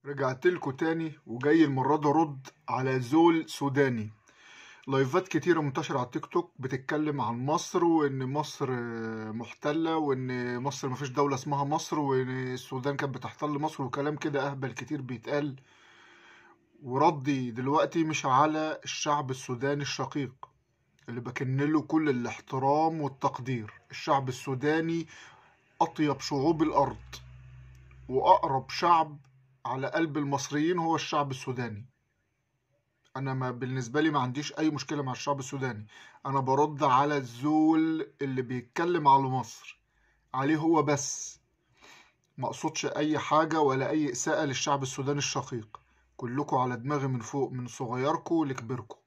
رجعت لكم تاني وجاي المرة دي ارد على زول سوداني. لايفات كتيرة منتشرة على التيك توك بتتكلم عن مصر، وان مصر محتلة، وان مصر مفيش دولة اسمها مصر، وان السودان كانت بتحتل مصر، وكلام كده اهبل كتير بيتقال. وردي دلوقتي مش على الشعب السوداني الشقيق اللي بكن له كل الاحترام والتقدير. الشعب السوداني اطيب شعوب الارض، واقرب شعب على قلب المصريين هو الشعب السوداني. انا ما بالنسبة لي ما عنديش اي مشكلة مع الشعب السوداني. انا برد على الزول اللي بيتكلم على مصر، عليه هو بس، ما اقصدش اي حاجة ولا اي اساءه للشعب السوداني الشقيق. كلكم على دماغي من فوق، من صغيركم لكبيركم.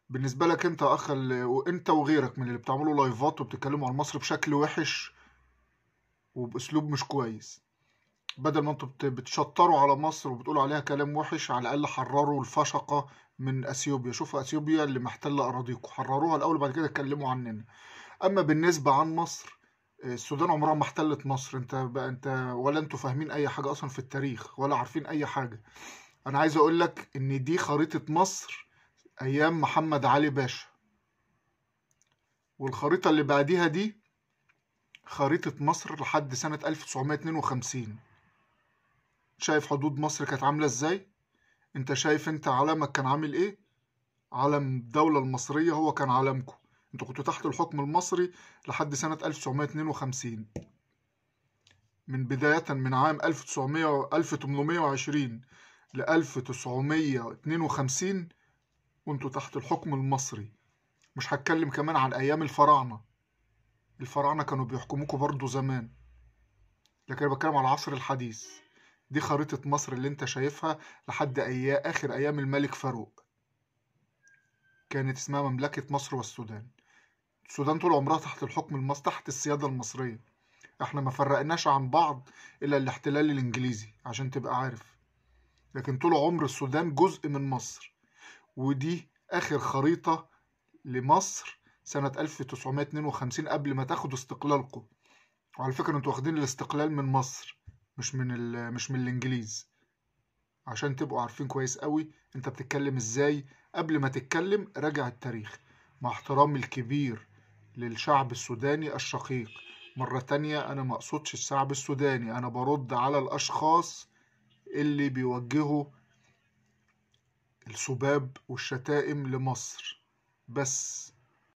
بالنسبة لك انت يا اخ وانت وغيرك من اللي بتعملوا لايفات وبتتكلموا عن مصر بشكل وحش وباسلوب مش كويس، بدل ما انتوا بتشطروا على مصر وبتقولوا عليها كلام وحش، على الاقل حرروا الفشقه من اثيوبيا. شوفوا اثيوبيا اللي محتلة اراضيكم، حرروها الاول وبعد كده اتكلموا عننا. اما بالنسبة عن مصر، السودان عمرها ما احتلت مصر. انت بقى انت ولا انتوا فاهمين اي حاجة اصلا في التاريخ ولا عارفين اي حاجة. انا عايز اقول لك ان دي خريطة مصر ايام محمد علي باشا، والخريطه اللي بعديها دي خريطة مصر لحد سنة 1952. شايف حدود مصر كانت عاملة ازاي؟ انت شايف انت علمك كان عامل ايه؟ علم الدولة المصرية هو كان علمكم. انتوا كنتوا تحت الحكم المصري لحد سنة 1952، من بداية من عام 1820 ل 1952 وانتوا تحت الحكم المصري. مش هتكلم كمان عن ايام الفراعنة، الفراعنة كانوا بيحكموكوا برضو زمان، لكن انا بتكلم على العصر الحديث. دي خريطة مصر اللي انت شايفها لحد اخر ايام الملك فاروق، كانت اسمها مملكة مصر والسودان. السودان طول عمرها تحت الحكم المصري، تحت السيادة المصرية. احنا ما فرقناش عن بعض الا الاحتلال الانجليزي عشان تبقى عارف، لكن طول عمر السودان جزء من مصر. ودي اخر خريطة لمصر سنة 1952 قبل ما تاخدوا استقلالكم. وعلى فكرة انتوا واخدين الاستقلال من مصر، مش من الانجليز، عشان تبقوا عارفين كويس قوي انت بتتكلم ازاي. قبل ما تتكلم راجع التاريخ. مع احترامي الكبير للشعب السوداني الشقيق، مرة تانية انا ما اقصدش الشعب السوداني، انا برد على الاشخاص اللي بيوجهوا السباب والشتائم لمصر بس.